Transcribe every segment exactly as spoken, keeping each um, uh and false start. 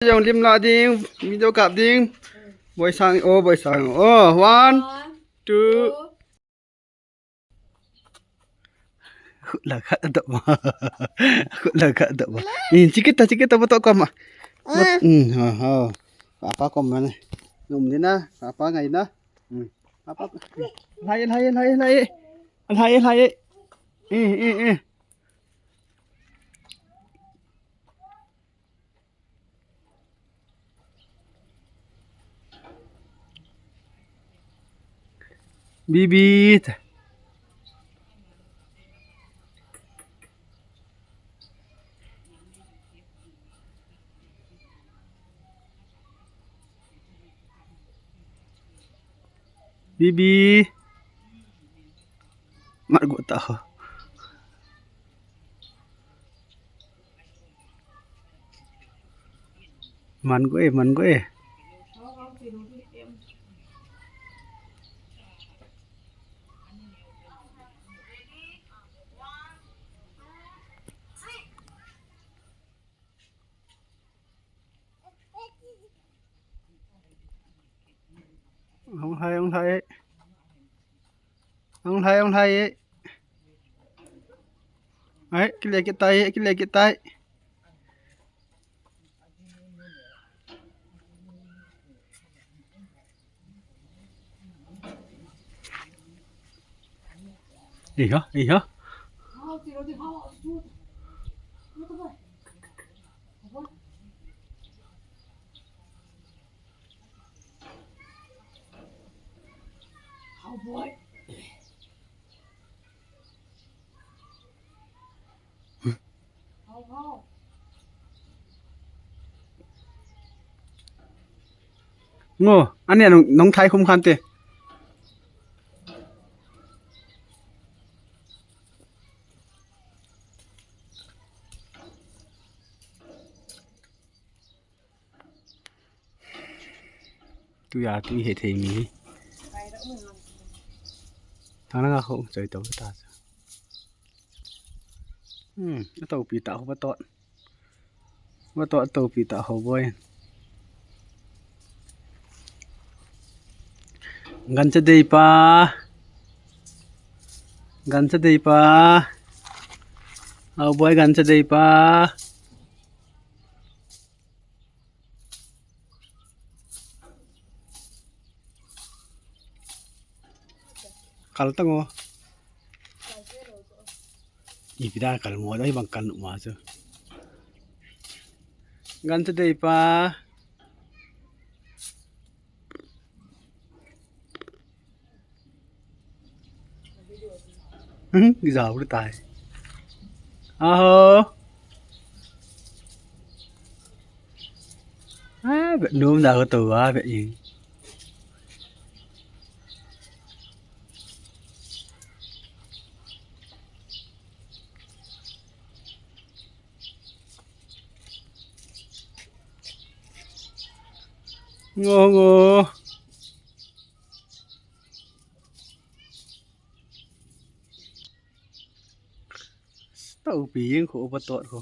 Jong lim la ding, video kap ding. Boisang, oh, Boisang. Oh, one, two. Khut la khat dap ma. Khut la khat dap ma. Ni, chikit ta, chikit ta, batok kom ma. Bat-, hmm, ha, ha. Apa kom ma ni. Num ni na, apa ngai na. Hmm. Apa? Lai, lai, lai, lai. Lai, lai. Eh, eh, eh. Bibi. Bibi. Mat go ta ho. Man go e, man go e. Hung hai, hung hai. Hung hai, hung hai. Ai, kile kitai, kile kitai. Iha, iha. Ngo, ani nong, nong thai khum khan te. Tuya, tui he thei mi. Thang langa ho choi to ta. Hmm, atopi ta ho batot. Batot atopi ta ho boi. Gancha dei pa. Gancha dei pa. Au boi gancha dei pa. Kal tango. Ipi da kal mo da, ibang kal nu ma chu. Gancha dei pa. Giza uri tai. Aho. Ah, be num da ko to wa be ing. Ngo, ngo. Taupi jeng kho batot kho.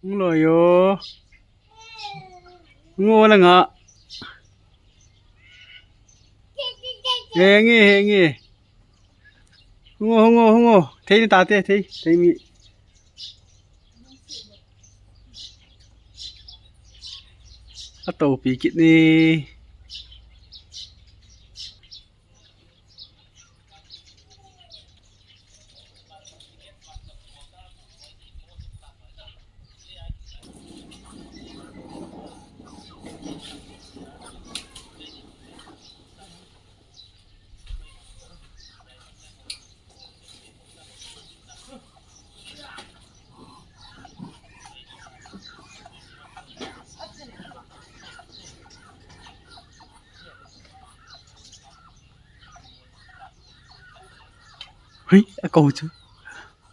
Hung lo yo. Hung o la nga. He nge, he nge. Hung o, hung o, hung o. Thei ni ta te, thei, thei mi. Atopi kit ni. Ui, ako chu.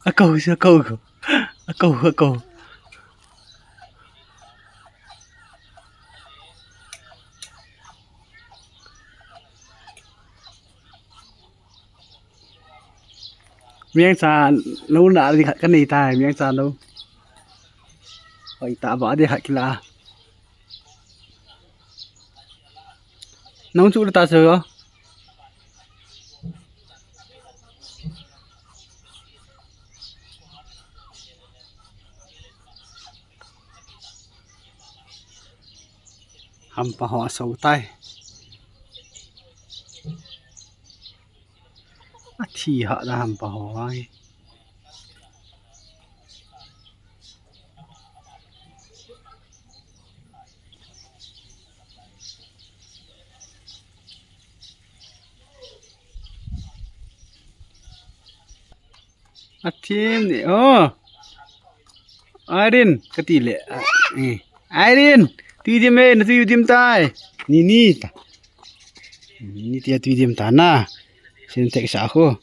Ako chu, ako, ako. Ako, ako. Miang cha lo na di khat kanei tai, miang cha lo. Hoi ta ba di khat kila. Nong chu ta se. Hampa ho so tai. Athi ha da hampa ho ai. Athim ni, oh. Irene, kati le. Ah, eh. Irene, tui dim e, na tui dim tai. Ni, ni ta. Ni tia tui dim ta na. Sin tek sa ko.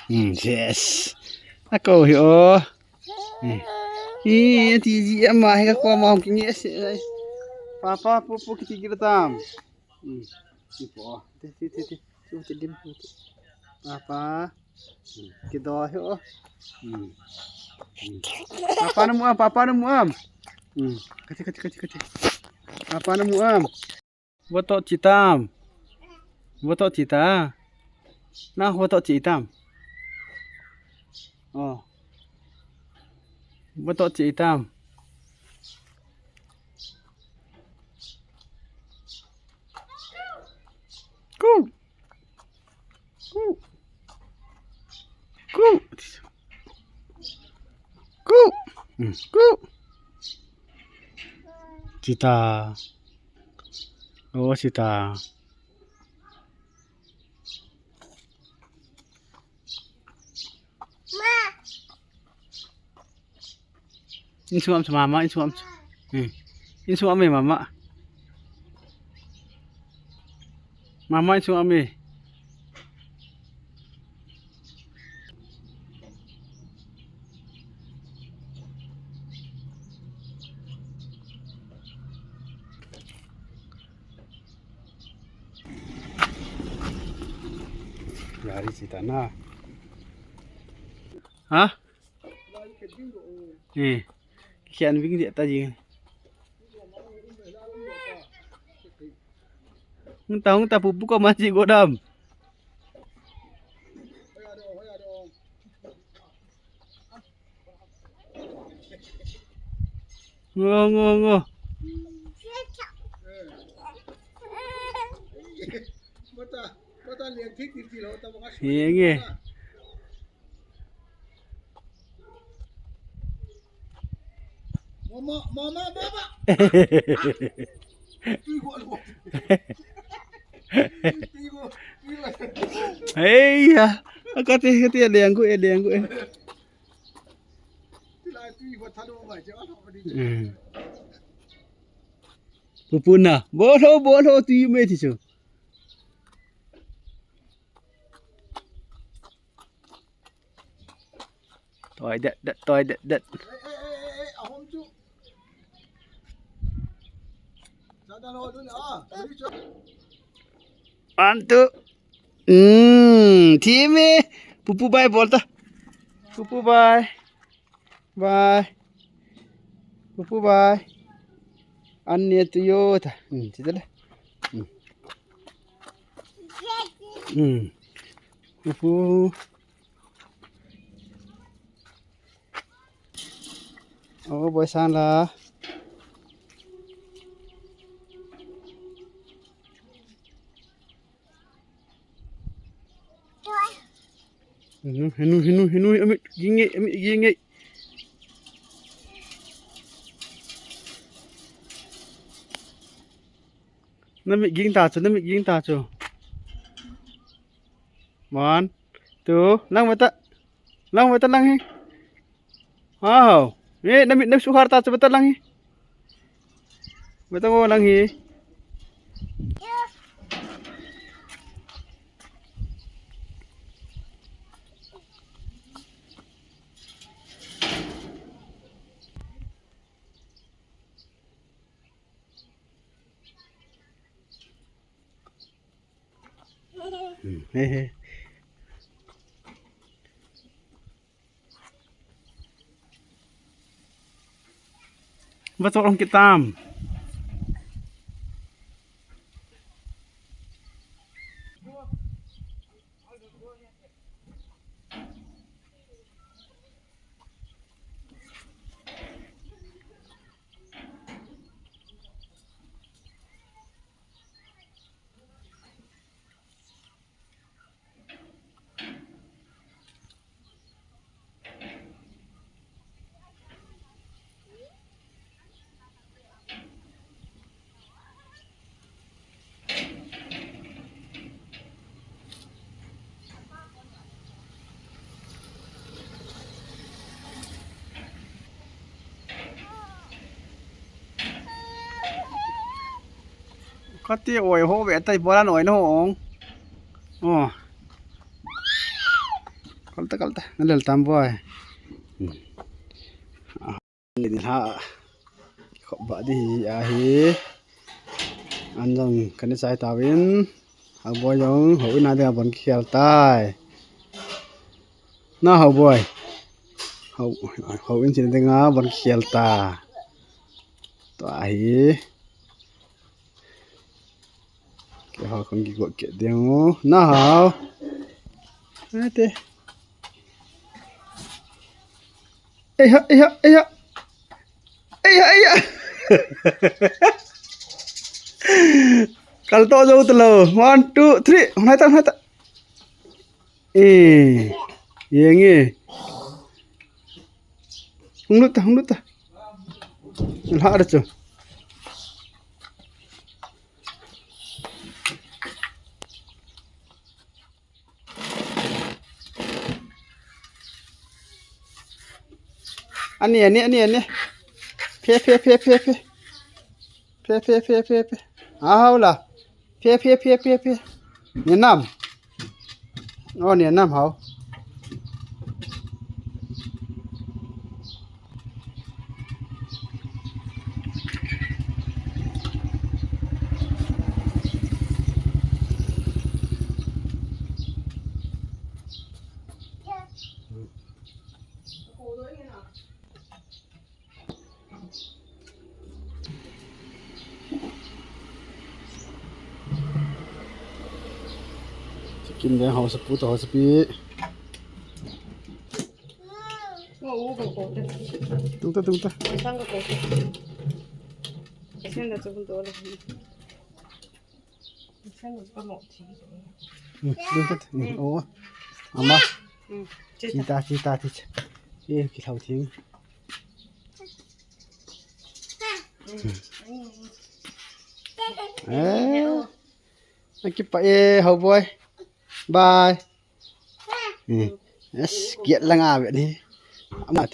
Hmm, yes. Ako hi, oh. Hmm. Ih, ti ji ama hi ka ko ma hong ki nge se. Papa, pupu kiti kira tam. Hmm. Ti po. Ti, ti, ti, ti. Ti, ti dim. Ti. Papa. Hmm. Kido hi, oh. Hmm. Hmm. Papa na mu am, papa na mu am. Hmm. Kati, kati, kati, kati. Papa na mu am. Voto chitam. Voto chita. Na voto chitam. Oh. Voto chitam. Ku. Ku. Ku. Ku. Hmm, ku. Chita. Oh, chita. Insung am chu mama, insung am chu. Hmm. Insung am e mama. Mama insung am e. Gari sita na. Ha? Eh. Kian ving dia ta jing. Hung ta, hung ta, pupu ko masih godam. Ngo, ngo, ngo. Henge. Mama, mama, mama. Hei ya. Akate, kate, lenggu, eh, lenggu, eh. Hmm. Pupuna. Bolo, bolo, tu me tisu. Toi det, det, toi det, det. One, two. Hmm, team e. Pupu bye bol ta. Pupu bye. Bye. Pupu bye. Anne tu yo ta. Hmm, chita le. Hmm. Hmm. Pupu. Oh, boy sang la. Henu, henu, henu, henu, amit ging e, amit ging e. Namit ging ta chu, namit ging ta chu. One, two, lang mata. Lang mata lang hi. Wow. Eh, namit, namit suhar ta chu mata lang hi. Mata ngo lang hi. Hmm, he, he. Vachol ong kitam. Kati oi ho ve tai bolan oi no ong. Oh. Kalta kalta. Nalel tam boy. Hmm. Ah, ni ha. Khop ba di ahi. Anjong kani sai tawin. Hau boy jong ho ina de bon khel tai. Na hau boy. Hau, hau in chin dinga bon khel ta. Tua hi. Ke hau kong ki go ke ding. Na hau. Ate. Ei ha, ei ha, ei ha. Ei ha, ei ha. Kal to jo talo. One, two, three. Hon hai ta, hon hai ta. Eh, yeng e. Hung lut ta, hung lut ta. Lha da chu. Ani, ani, ani, ani. Phe, phe, phe, phe, phe. Phe, phe, phe, phe, phe. Ahau la. Phe, phe, phe, phe, phe. Ni nam. Oh, ni nam hau. Kim deng hausapu toh hausapi. Tung ta, tung ta. Hmm, hmm, hmm. Oh. Ama. Hmm. Chita, chita, chita. Eh, kilhau thing. Eh. Akipa eh, hau boy. Bye. Eh. Yes, kiat langa ve ni. Amat.